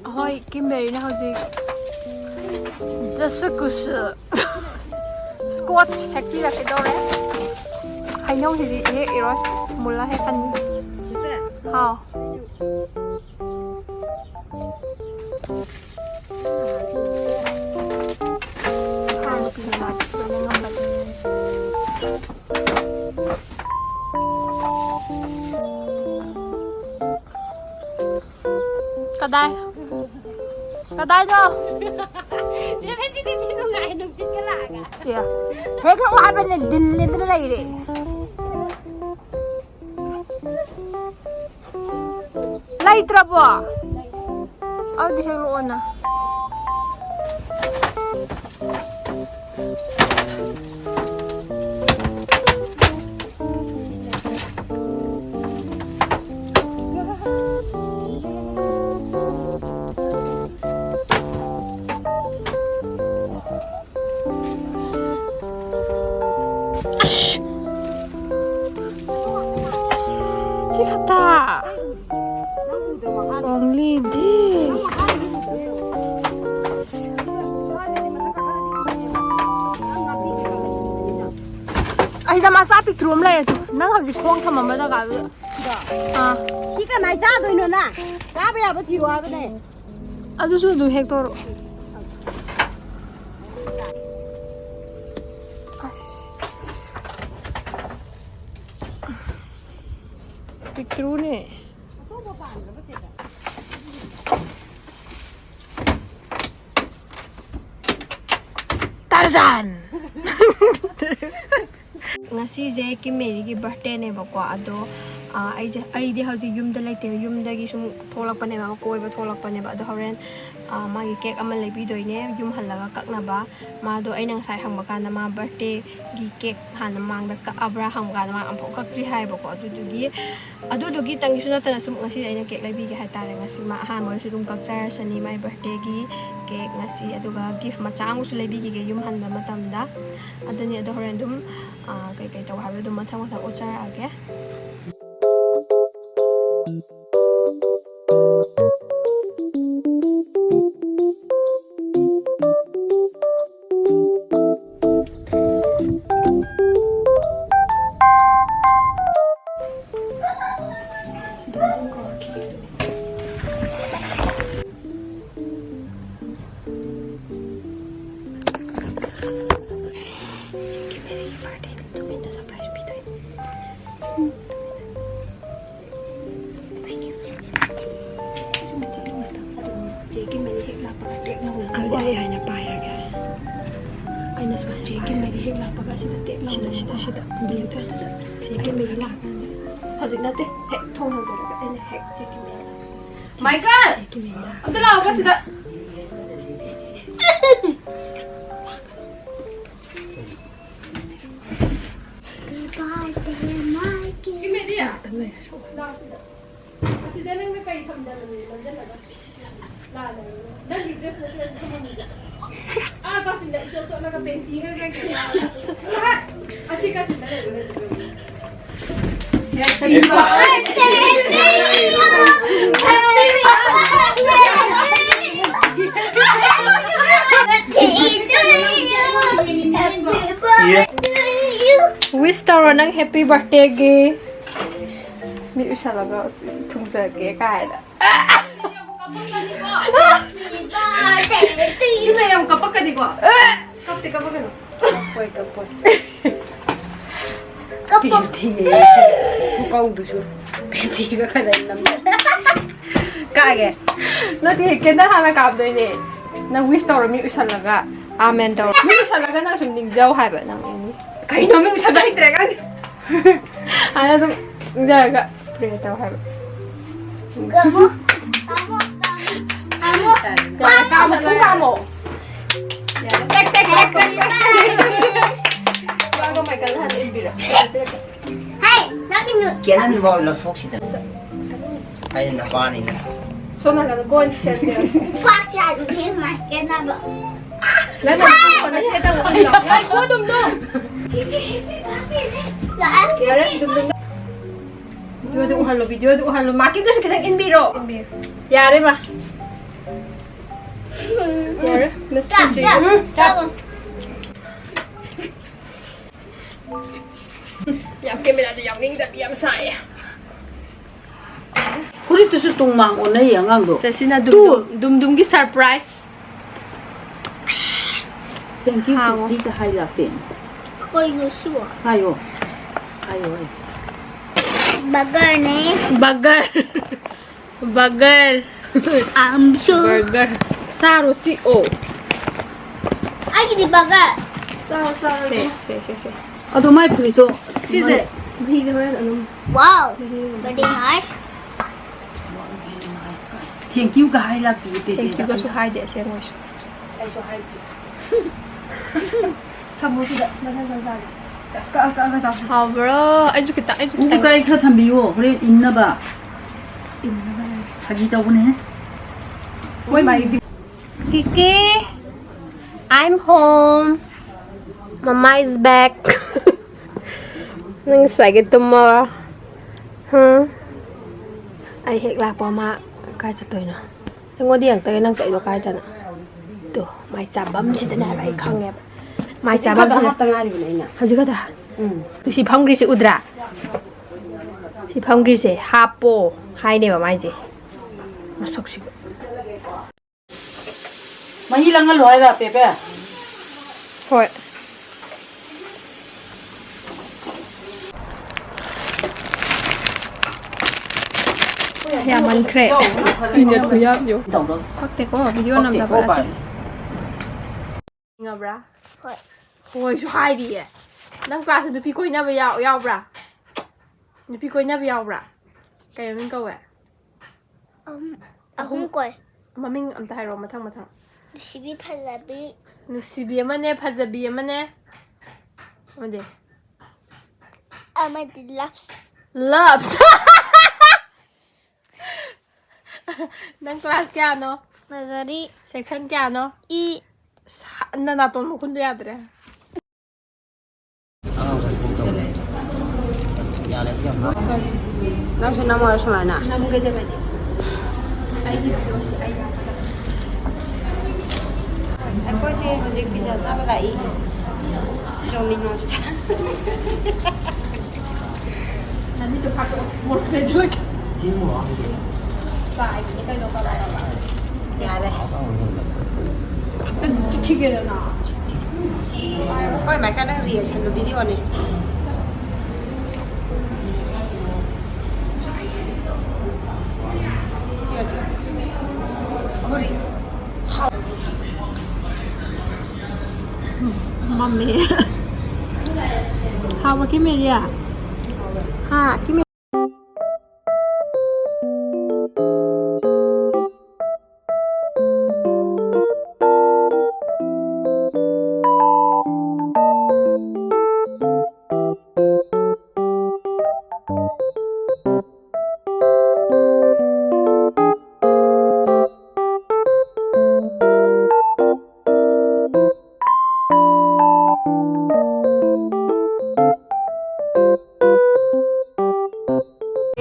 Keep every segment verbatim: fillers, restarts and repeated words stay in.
ꯑꯍꯣꯏ, ꯀꯤꯝꯕꯦꯔꯤꯅ ꯍꯧꯖꯤꯛ ꯖꯁꯀꯨꯁ ꯁ꯭ꯀꯣꯠꯁ ꯍꯦꯛꯄꯤꯔꯛꯀꯦ ꯇꯧꯔꯦ꯫ ꯍꯩꯅꯧꯁꯤꯗꯤ ꯍꯦꯛ ꯏꯔꯣꯏ, ꯃꯨꯜꯂ ꯍꯦꯛꯀꯅꯤ꯫ ꯍꯥꯎ꯫ ꯀꯗꯥꯏ? ꯀꯗꯥꯏꯗꯣ? ꯆꯦ ꯐꯦꯟꯁꯤꯗꯤ ꯊꯤ ꯅꯨꯡꯉꯥꯏ, ꯅꯨꯡꯁꯤꯠꯀ ꯂꯥꯛꯑꯒ꯫ ꯑꯦ, ꯍꯦꯛ ꯂꯥꯛꯑꯣ ꯍꯥꯏꯕꯅꯦ, ꯗꯤꯜ ꯂꯦꯟꯗꯅ ꯂꯩꯔꯦ꯫ ꯂꯩꯇ꯭ꯔꯕꯣ? ꯑꯗꯨꯗꯤ ꯍꯦꯛꯂꯛꯑꯣꯅ꯫ ꯑꯁ! ꯁꯤ ꯈꯛꯇ꯫ Only this. ꯑꯁꯤꯗ ꯃꯆꯥ ꯄꯤꯛꯇ꯭ꯔꯨ ꯑꯃ ꯂꯩꯔꯦ ꯇꯨ꯫ ꯅꯪ ꯍꯧꯖꯤꯛ ꯈꯣꯡ ꯊꯝꯃꯝꯕ ꯖꯒꯥꯗꯨꯗ꯫ ꯑꯥ꯫ ꯁꯤ ꯀꯃꯥꯏ ꯆꯥꯗꯣꯏꯅꯣ ꯅꯪ? ꯆꯥꯕ ꯌꯥꯕ ꯊꯤꯔꯣ ꯍꯥꯏꯕꯅꯦ꯫ ꯑꯗꯨꯁꯨ ꯑꯗꯨꯝ ꯍꯦꯛꯇꯣꯔꯛꯑꯣ꯫ ꯑꯁ꯫ ꯄꯤꯛꯇ꯭ꯔꯨꯅꯦ꯫ ꯇꯔꯖꯥꯟ! ꯉꯁꯤꯁꯦ ꯀꯤꯝ ꯃꯦꯔꯤꯒꯤ ꯕꯥꯔꯊꯗꯦꯅꯦꯕꯀꯣ, ꯑꯗꯣ, ꯑ, ꯑꯩꯁꯦ, ꯑꯩꯗꯤ ꯍꯧꯖꯤꯛ ꯌꯨꯝꯗ ꯂꯩꯇꯦ, ꯌꯨꯝꯗꯒꯤ ꯁꯨꯝ ꯊꯣꯛꯂꯛꯄꯅꯦꯕ, ꯀꯣꯏꯕ ꯊꯣꯛꯂꯛꯄꯅꯦꯕ꯫ ꯑꯗꯣ ꯍꯣꯔꯦꯟ, ꯑ, ꯃꯥꯒꯤ ꯀꯦꯛ ꯑꯃ ꯂꯩꯕꯤꯗꯣꯏꯅꯦ ꯌꯨꯝ ꯍꯜꯂꯒ ꯀꯛꯅꯕ꯫ ꯃꯥꯗꯣ ꯑꯩꯅ ꯉꯁꯥꯏ ꯍꯪꯕ ꯀꯥꯟꯗ ꯃꯥ ꯕꯥꯔꯊꯗꯦꯒꯤ ꯀꯦꯛ ꯍꯥꯟꯅ ꯃꯃꯥꯡꯗ ꯀꯛꯑꯕ꯭ꯔꯥ ꯍꯪꯕ ꯀꯥꯟꯗ ꯃꯥ ꯑꯃꯐꯥꯎ ꯀꯛꯇ꯭ꯔꯤ ꯍꯥꯏꯌꯦꯕꯀꯣ꯫ ꯑꯗꯨꯗꯨꯒꯤ, ꯑꯗꯨꯗꯨꯒꯤ ꯇꯪꯒꯤꯁꯨ ꯅꯠꯇꯅ ꯁꯨꯝ ꯉꯁꯤꯗꯤ ꯑꯩꯅ ꯀꯦꯛ ꯂꯩꯕꯤꯒꯦ ꯍꯥꯏꯇꯥꯔꯦ꯫ ꯉꯁꯤ ꯃꯥ ꯑꯍꯥꯟꯕ ꯑꯣꯏꯔꯁꯨ ꯑꯗꯨꯝ ꯀꯛꯆꯔꯁꯅꯤ ꯃꯥꯏ ꯕꯥꯔꯊꯗꯦꯒꯤ ꯀꯦꯛ ꯉꯁꯤ꯫ ꯑꯗꯨꯒ ꯒꯤꯐ ꯃꯆꯥ ꯑꯃꯁꯨ ꯂꯩꯕꯤꯈꯤꯒꯦ ꯌꯨꯝ ꯍꯟꯕ ꯃꯇꯝꯗ꯫ ꯑꯗꯨꯅꯤ, ꯑꯗꯣ ꯍꯣꯔꯦꯟ ꯑꯗꯨꯝ, ꯑ, ꯀꯩꯀꯩ ꯇꯧꯕ ꯍꯥꯏꯕꯗꯣ ꯑꯗꯨꯝ ꯃꯊꯪ ꯃꯊꯪ ꯎꯠꯆꯔꯛꯑꯒꯦ꯫ ꯑꯗꯨꯗꯤ ꯑꯩ ꯍꯥꯏꯅ ꯄꯥꯏꯔꯒꯦ꯫ ꯑꯩꯅ ꯁꯨꯃꯥꯏꯅ ꯆꯦꯛꯀꯤ ꯄꯥꯏꯔꯒꯦ꯫ ꯃꯦꯔꯤ ꯍꯦꯛ ꯂꯥꯛꯄꯒ ꯁꯤꯗ ꯇꯦꯛ ꯂꯥꯎꯅ ꯁꯤꯗ, ꯁꯤꯗ, ꯁꯤꯗ꯫ ꯕ꯭ꯂꯦꯛꯇꯣ ꯑꯗꯨꯗ꯫ ꯆꯦꯛꯀꯤ ꯃꯦꯔꯤ ꯂꯥꯛꯄ꯫ ꯍꯧꯖꯤꯛ ꯅꯠꯇꯦ, ꯍꯦꯛ ꯊꯣꯡ ꯍꯥꯡꯗꯣꯔꯒ ꯑꯩꯅ ꯍꯦꯛ ꯆꯦꯛꯀꯤ ꯃꯦꯔꯤ ꯂꯥꯛꯄ꯫ ꯃꯥꯏꯀꯦꯜ! ꯆꯦꯛꯀꯤ ꯃꯦꯔꯤ ꯂꯥꯛꯄ꯫ ꯑꯝꯇ ꯂꯥꯛꯑꯣꯕ ꯁꯤꯗ꯫ ꯏꯃꯦꯗꯤ! ꯂꯥꯛꯑꯣ ꯁꯤꯗ꯫ ꯑꯁꯤꯗ ꯅꯪꯅ ꯀꯩ ꯊꯝꯖꯜꯂꯝꯃꯤ? ꯅꯝꯖꯜꯂꯒ꯫ ꯂꯥꯜꯂꯦ꯫ ꯅꯪꯒꯤ ꯗ꯭ꯔꯦꯁ ꯃꯆꯦꯠ ꯑꯃ ꯊꯝꯃꯝꯃꯤꯗ꯫ ꯑꯥ, ꯀꯥꯆꯤꯟꯗ ꯏꯆꯣꯠ ꯆꯣꯠꯂꯒ ꯄꯦꯟꯇꯤꯒ ꯀꯩꯀꯩ ꯌꯥꯎꯔꯒ꯫ ꯑꯁꯤ ꯀꯥꯆꯤꯟꯗ ꯂꯩꯕ ꯅꯠꯇ꯭ꯔꯣ? Wish ꯇꯧꯔꯣ ꯅꯪ happy birthday ꯒꯤ꯫ ꯃꯤ ꯎꯏꯁꯜꯂꯒ ꯊꯨꯡꯖꯒꯦ ꯀꯥꯏꯅ꯫ ꯏꯃꯦ, ꯌꯥꯝ ꯀꯞꯄꯛꯀꯅꯤꯀꯣ? ꯀꯞꯇꯦ, ꯀꯞꯄꯛꯀꯅꯨ꯫ ꯀꯞꯄꯣꯏ, ꯀꯞꯄꯣꯏ꯫ ꯀꯞꯄꯣ꯫ ꯄꯦꯟꯇꯤꯅꯦ꯫ ꯈꯨꯀꯧꯗꯨꯁꯨ ꯄꯦꯟꯇꯤꯒ ꯈꯔ ꯅꯝ-, ꯀꯛꯑꯒꯦ꯫ ꯅꯠꯇꯦ, ꯀꯦꯟꯗꯜ ꯍꯥꯟꯅ ꯀꯥꯞꯇꯣꯏꯅꯦ꯫ ꯅꯪ wish ꯇꯧꯔꯣ, ꯃꯤ ꯎꯏꯁꯜꯂꯒ꯫ ꯑꯥꯃꯦꯟ ꯇꯧꯔꯣ꯫ ꯃꯤ ꯎꯏꯁꯜꯂꯒ ꯅꯪ ꯁꯨꯝ ꯅꯤꯡꯖꯧ ꯍꯥꯏꯕ, ꯅꯪ ꯑꯦꯅꯤ꯫ ꯀꯩꯅꯣ, ꯃꯤ ꯎꯏꯁꯜꯂ ꯍꯩꯇ꯭ꯔꯦ ꯀꯥꯟꯁꯤ꯫ ꯍꯥꯟꯅ ꯑꯗꯨꯝ ꯅꯤꯡꯖꯔꯒ pray ꯇꯧ ꯍꯥꯏꯕ꯫ ꯀꯥꯃꯣ, ꯀꯥꯃꯣ, ꯀꯥꯃꯣ꯫ ꯀꯥꯃꯣ, ꯀꯥꯃꯣ, ꯀꯥꯃꯣ꯫ ꯌꯥꯔꯦ꯫ ꯇꯦꯛ, ꯇꯦꯛ, ꯇꯦꯛ, ꯇꯦꯛ, ꯇꯦꯛ꯫ ꯃꯥꯗꯣ ꯃꯥꯏꯀꯦꯜ ꯍꯥꯟꯅ ꯏꯟꯕꯤꯔꯣ꯫ ꯍꯥꯏ, ꯅꯪꯒꯤ ꯅꯨ- ꯀꯦꯅꯟꯗꯨꯐꯥꯎ ꯂꯧꯊꯣꯛꯁꯤꯗꯅ꯫ ꯑꯩꯅ ꯅꯄꯥꯅꯤꯅ꯫ ꯁꯣꯝ ꯅꯥꯀꯟꯗ ꯀꯣꯟ ꯆꯠꯀꯦꯔꯣ? ꯄꯥꯛ ꯆꯥꯗ꯭ꯔꯤ ꯃꯥꯏꯀꯦꯜꯅꯕ꯫ ꯅꯪꯅ ꯀꯣꯟ ꯆꯠꯇꯕ ꯉꯥꯏꯈꯣ ꯑꯗꯨꯝ ꯑꯗꯨꯝ꯫ ꯂꯥꯛꯑꯦ꯫ ꯌꯥꯔꯦ, ꯑꯗꯨꯝ ꯑꯗꯨꯝ꯫ Video ꯗꯨ ꯎꯍꯜꯂꯣ, video ꯗꯨ ꯎꯍꯜꯂꯣ꯫ ꯃꯥꯀꯤꯗꯨꯁꯨ ꯈꯤꯇꯪ ꯏꯟꯕꯤꯔꯣ꯫ ꯌꯥꯔꯦ, ꯃꯥ꯫ ꯌꯥꯔꯦ, ꯃꯤꯁ ꯆꯥ, ꯄꯨꯟꯁꯤ꯫ ꯆꯥ, ꯆꯥ꯫ ꯌꯥꯝ camera ꯗ ꯌꯥꯎꯅꯤꯡꯗꯕꯤ ꯌꯥꯝ ꯁꯥꯏꯌꯦ꯫ ꯐꯨꯔꯤꯠꯇꯨꯁꯨ ꯇꯨꯡ ꯃꯥꯡ ꯑꯣꯟꯅꯩꯌꯦ ꯑꯉꯥꯡꯗꯣ꯫ ꯁꯦ, ꯁꯤꯅ ꯇꯨ꯫ ꯗꯨꯝꯗꯨꯝ, ꯗꯨꯝꯗꯨꯝꯒꯤ surprise꯫ Thank you, ꯍꯥꯡꯉꯣ꯫ ꯄ꯭ꯔꯤꯇꯤꯒ ꯍꯥꯏ ꯂꯥꯛꯇꯦ꯫ ꯀꯩꯅꯣ ꯁꯤꯕꯣ? ꯍꯥꯏꯌꯣ꯫ ꯍꯥꯏꯌꯣ, ꯍꯥꯏꯌꯣ꯫ Burger ꯅꯦ꯫ Burger꯫ Burger꯫ I'm so Burger꯫ ꯆꯥꯔꯣ, ꯆꯤꯛꯑꯣ꯫ ꯑꯩꯒꯤꯗꯤ ꯕꯒꯔ꯫ ꯆꯥꯔꯣ, ꯆꯥꯔꯣ꯫ ꯁꯦ, ꯁꯦ, ꯁꯦ, ꯁꯦ꯫ ꯑꯗꯣ ꯃꯥꯏ ꯐꯨꯔꯤꯠꯇꯣ ꯁꯤꯁꯦ ꯃꯍꯤꯗ ꯍꯣꯔꯦꯟ ꯑꯗꯨꯝ Wow, ꯃꯍꯤ ꯑꯗꯨꯝ pretty nice. ꯊꯦꯡꯀ꯭ꯌꯨꯒ ꯍꯥꯏ ꯂꯥꯛꯇꯤꯌꯦ ꯄꯦꯄꯦꯗ꯫ ꯊꯦꯡꯀ꯭ꯌꯨꯒꯁꯨ ꯍꯥꯏꯗꯦ ꯑꯁꯦꯡꯕꯩꯁꯨ꯫ ꯊꯝꯃꯣ ꯁꯤꯗ ꯃꯊꯪ ꯆꯥꯔꯁꯤ꯫ ꯀꯛꯑ ꯀꯛꯑꯒ ꯆꯥꯎ꯫ ꯍꯥꯎꯕ꯭ꯔꯣ? ꯑꯩꯁꯨ ꯈꯤꯇꯪ, ꯑꯩꯁꯨ ꯎ ꯈꯤꯇꯪ꯫ ꯀꯥꯏ ꯈꯔ ꯊꯝꯕꯤꯌꯣ ꯍꯣꯔꯦꯟ ꯏꯪꯅꯕ꯫ ꯐꯥꯒꯤ ꯇꯧꯕꯅꯦꯍꯦ꯫ ꯃꯣꯏ ꯃꯥꯒꯤ ꯀꯤꯀꯤ, I'm home. Mama is back. ꯅꯪ ꯉꯁꯥꯏꯒꯤ ꯇꯨꯝꯃ? ꯍꯝ? ꯑꯩ ꯍꯦꯛ ꯂꯥꯛꯄ ꯃꯥ ꯀꯥꯏ ꯆꯠꯇꯣꯏꯅꯣ? ꯑꯩꯉꯣꯟꯗ ꯌꯦꯡꯉꯛꯇꯒꯦ ꯅꯪ ꯆꯠꯂꯤꯗꯣ ꯀꯥꯏꯗꯅꯣ? ꯇꯨ, ꯃꯥꯏ ꯆꯥꯐꯝꯁꯤꯗꯅꯦ ꯍꯥꯏꯕ ꯑꯩ ꯈꯪꯉꯦꯕ꯫ ꯃꯥꯏ ꯆꯥꯐꯝꯁꯤꯗ꯫ ꯍꯥꯞꯇ ꯉꯥꯏꯔꯤꯕꯅꯦ ꯑꯩꯅ꯫ ꯍꯧꯖꯤꯛ ꯈꯛꯇ꯫ ꯎꯝ꯫ ꯁꯤ ꯐꯝꯈ꯭ꯔꯤꯁꯦ ꯎꯗ꯭ꯔꯥ? ꯁꯤ ꯐꯝꯈ꯭ꯔꯤꯁꯦ ꯍꯥꯞꯄꯣ ꯍꯥꯏꯅꯦꯕ ꯃꯥꯏꯁꯦ꯫ ꯃꯁꯛꯁꯤꯒ꯫ ꯃꯍꯤ ꯂꯥꯡꯍꯜꯂꯣ ꯍꯥꯏꯔ ꯄꯦꯄꯦ? ꯍꯣꯏ꯫ ꯌꯥꯝꯃꯟꯈ꯭ꯔꯦ꯫ ꯃꯤꯅꯠ ꯈꯨꯌꯥꯝ ꯌꯦꯡꯉꯨ꯫ ꯇꯧꯔꯣ꯫ ꯄꯛꯇꯦꯀꯣ, ꯚꯤꯗꯤꯑꯣ ꯅꯝꯗꯕ ꯅꯠꯇꯦ꯫ ꯈꯪꯉꯕ꯭ꯔꯥ? ꯍꯣꯏ꯫ ꯍꯣꯏꯁꯨ ꯍꯥꯏꯔꯤꯌꯦ꯫ ꯅꯪ ꯀ꯭ꯂꯥꯁꯇ ꯅꯨꯄꯤ ꯀꯣꯏꯅꯕ ꯌꯥꯎ-, ꯌꯥꯎꯕ꯭ꯔꯥ? ꯅꯨꯄꯤ ꯀꯣꯏꯅꯕ ꯌꯥꯎꯕ꯭ꯔꯥ? ꯀꯩ ꯃꯃꯤꯡ ꯀꯧꯋꯦ? ꯑꯍꯨꯝ, ꯑꯍꯨꯝ ꯀꯣꯏ꯫ ꯃꯃꯤꯡ ꯑꯝꯇ ꯍꯥꯏꯔꯛꯑꯣ, ꯃꯊꯪ ꯃꯊꯪ꯫ ꯅꯨꯡꯁꯤꯕꯤ ꯐꯖꯕꯤ꯫ ꯅꯨꯡꯁꯤꯕꯤ ꯑꯃꯅꯦ, ꯐꯖꯕꯤ ꯑꯃꯅꯦ꯫ ꯑꯃꯗꯤ? ꯑꯃꯗꯤ ꯂꯞꯁ꯫ ꯂꯞꯁ꯫ ꯅꯪ ꯀ꯭ꯂꯥꯁ ꯀꯌꯥꯅꯣ? ꯅꯖꯔꯤ꯫ ꯁꯦꯛꯁꯟ ꯀꯌꯥꯅꯣ? ꯏ꯫ ꯁꯥ-, ꯅꯅꯥꯇꯣꯟ ꯃꯈꯨꯟꯗꯣ ꯌꯥꯗ꯭ꯔꯦ꯫ ꯅꯪꯁꯨ ꯅꯝꯃꯣꯔ ꯁꯨꯃꯥꯏꯅ꯫ ꯑꯩꯈꯣꯏꯁꯦ ꯍꯧꯖꯤꯛ ꯄꯤꯖꯥ ꯆꯥꯕ ꯂꯥꯛꯏ꯫ ꯗꯣꯃꯤꯅꯣꯁꯇ꯫ ꯌꯥꯔꯦ꯫ ꯍꯣꯏ, ꯃꯥꯏꯀꯥ, ꯅꯪ ꯔꯤꯌꯦꯛꯁꯟꯗꯣ ꯚꯤꯗꯤꯑꯣꯅꯦ꯫ ꯆꯤꯛꯑꯣ, ꯆꯤꯛꯑꯣ꯫ ꯈꯨꯔꯤ꯫ ꯃꯝꯃꯦ꯫ ꯍꯥꯎꯕ ꯀꯤꯃꯦꯔꯤꯌꯥ? ꯍꯥ, ꯀꯤꯃꯦ-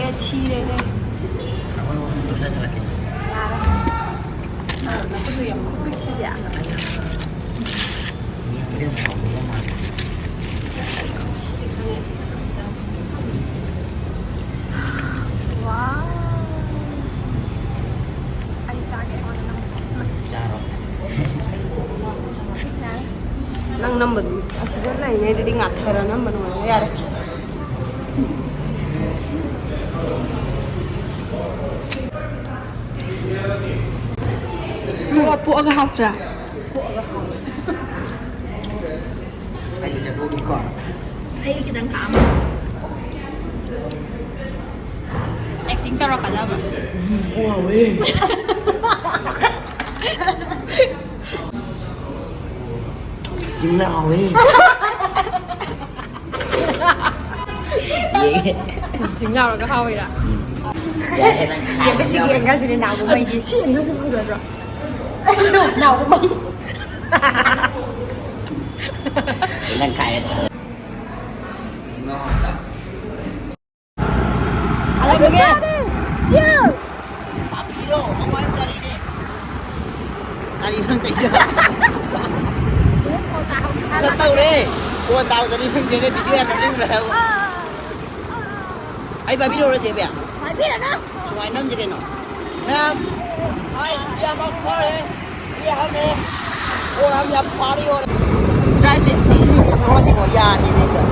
ꯑꯦ, ꯊꯤꯔꯦꯍꯦ꯫ ꯌꯥꯔꯦ꯫ ꯅꯪ ꯅꯈꯨꯠꯇꯨ ꯌꯥꯝ ꯈꯨꯄꯤꯛꯁꯤꯗꯤ꯫ ꯁꯤꯗꯤ ꯈꯪꯉꯦ꯫ ꯋꯥꯎ꯫ ꯑꯩ ꯆꯥꯒꯦ, ꯑꯩꯉꯣꯟꯗ ꯅꯝꯃꯣ꯫ ꯆꯥꯔꯣ꯫ ꯌꯥꯔꯦ꯫ ꯅꯪ ꯅꯝꯕꯗꯨ ꯑꯁꯤꯗ ꯂꯩꯔꯤꯉꯩꯗꯗꯤ ꯉꯥꯊꯔ ꯅꯝꯕ ꯅꯨꯡꯉꯥꯏ꯫ ꯌꯥꯔꯦ꯫ ꯄꯣꯛꯑ-, ꯄꯣꯛꯑꯒ ꯍꯥꯎꯇ꯭ꯔꯥ? ꯄꯣꯛꯑꯒ ꯍꯥꯎꯋꯦ꯫ ꯑꯩ ꯆꯠꯊꯣꯛꯈꯤꯀꯣ꯫ ꯑꯩ ꯈꯤꯇꯪ ꯈꯥꯛꯑꯝꯃꯣ꯫ Acting ꯇꯧꯔꯛꯀꯗꯕ꯫ ꯎꯝ, ꯄꯣꯛ ꯍꯥꯎꯋꯦ꯫ ꯖꯤꯡꯅ ꯍꯥꯎꯋꯦ꯫ ꯌꯦꯡꯉꯦ꯫ ꯖꯤꯡ ꯂꯥꯎꯔꯒ ꯍꯥꯎꯋꯤꯔꯥ? ꯎꯝ꯫ ꯌꯥꯔꯦ, ꯅꯪ ꯌꯦꯡꯕꯁꯤ ꯈꯥꯏꯕ ꯌꯦꯡꯒꯁꯤꯅꯦ ꯅꯥꯎꯕ ꯃꯩꯒꯤ꯫ ꯁꯤ ꯌꯦꯡꯒꯁꯤ ꯐꯖꯗ꯭ꯔꯣ? ꯅꯥꯎꯕ ꯃꯩ꯫ ꯅꯪ ꯈꯥꯏꯔꯦ꯫ ꯍꯜꯂꯛꯑꯒꯦ꯫ ꯄꯥꯄꯤꯔꯣ? ꯑꯩꯈꯣꯏ ꯒꯥꯔꯤꯅꯦ꯫ ꯒꯥꯔꯤ ꯅꯪ ꯇꯩꯗꯣ꯫ ꯆꯠꯇꯧꯔꯦ꯫ ꯐꯣꯟ ꯇꯥꯕꯗꯗꯤ ꯅꯪ ꯆꯦꯅꯦ video ꯌꯥꯝ ꯅꯣꯛꯅꯤꯡꯕ꯭ꯔꯥ ꯍꯥꯏꯕ꯫ ꯑꯩ ꯄꯥꯏꯕꯤꯔꯛꯎꯔꯣ ꯆꯦ ꯕꯤꯌꯥ? ꯄꯥꯏꯕꯤꯔꯅꯨ꯫ ꯁꯨꯃꯥꯏꯅ ꯅꯝꯁꯤ ꯀꯩꯅꯣ꯫ ꯃꯌꯥꯝ, ꯍꯥꯏ, ꯕꯤꯌꯥ ꯃꯥ ꯐꯥꯔꯦ꯫ ꯕꯤꯌꯥ ꯍꯥꯏꯅꯦ꯫ ꯑꯣ, ꯌꯥꯝ, ꯌꯥꯝ ꯐꯥꯔꯦ, ꯑꯣ꯫ Drive ꯁꯦ ꯊꯤ ꯊꯤ ꯊꯧꯔꯗꯤꯀꯣ ꯌꯥꯗꯦꯅꯦ ꯍꯦꯛꯇ꯫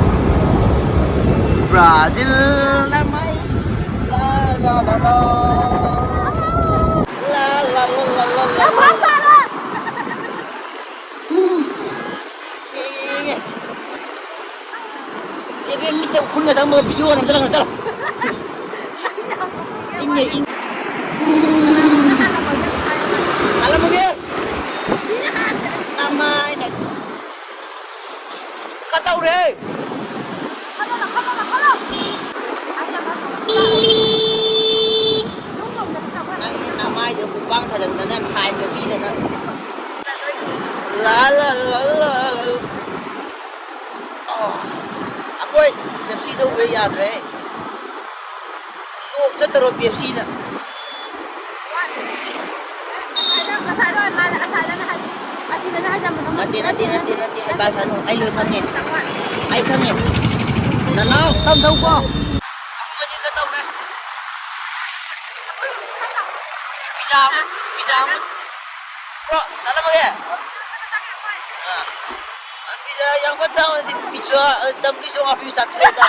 ꯕ꯭ꯔꯥꯖꯤꯜꯅ ꯃꯩ꯫ ꯂꯥ, ꯂꯥ, ꯂꯥ, ꯂꯥ꯫ ꯂꯥ, ꯂꯥ, ꯂꯥ, ꯂꯥ, ꯂꯥ, ꯂꯥ꯫ ꯌꯥꯝ ꯐꯥꯁ ꯇꯥꯔꯦ꯫ ꯆꯪꯕ ꯚꯤꯗꯤꯑꯣ ꯑꯝꯇ ꯅꯝꯁꯤꯜꯂꯛꯀꯅꯨ, ꯆꯠꯂꯣ꯫ ꯏꯪꯉꯦ, ꯏꯪ-, ꯍꯥꯜꯂꯝꯃꯒꯦ꯫ ꯅꯃꯥꯏꯅ꯫ ꯈꯔ ꯇꯧꯔꯦ꯫ ꯅꯪ ꯅꯃꯥꯏꯗꯨ ꯈꯨꯄꯥꯡ ꯊꯥꯖꯟꯗꯅ ꯁꯥꯏꯟꯒ ꯄꯤꯗꯅ꯫ ꯂꯥ ꯂꯥ ꯂꯥ ꯂꯥ꯫ ꯑꯥ, ꯑꯩꯈꯣꯏ ꯄꯦꯞꯁꯤ ꯊꯧꯕ ꯌꯥꯗ꯭ꯔꯦ꯫ ꯂꯣꯛ ꯆꯠꯇꯔꯣ ꯄꯦꯞꯁꯤꯅ? ꯅꯠꯇꯦ, ꯅꯠꯇꯦ, ꯅꯠꯇꯦ, ꯅꯠꯇꯦ, ꯍꯩꯄꯥ ꯁꯥꯅꯨ꯫ ꯑꯩ ꯂꯣꯏ ꯈꯪꯉꯦ꯫ ꯑꯩ ꯈꯪꯉꯦ꯫ ꯅꯅꯥꯎ, ꯇꯝ ꯊꯧꯀꯣ꯫ ꯑꯩꯈꯣꯏꯗꯤ ꯈꯔ ꯇꯧꯔꯦ꯫ ꯄꯤꯖꯥ ꯑꯃ, ꯄꯤꯖꯥ ꯑꯃ꯫ ꯕ꯭ꯔꯣ, ꯆꯠꯂꯝꯃꯒꯦ꯫ ꯑꯥ꯫ ꯄꯤꯖꯥ ꯌꯥꯝ ꯀꯟꯅ ꯆꯥꯎꯅꯗꯤ ꯄꯤꯖꯥ, ꯑ, ꯆꯝ-, ꯄꯤꯖꯥ ꯍꯥꯞꯄꯤ ꯆꯥꯊꯣꯛꯑꯦꯗ꯫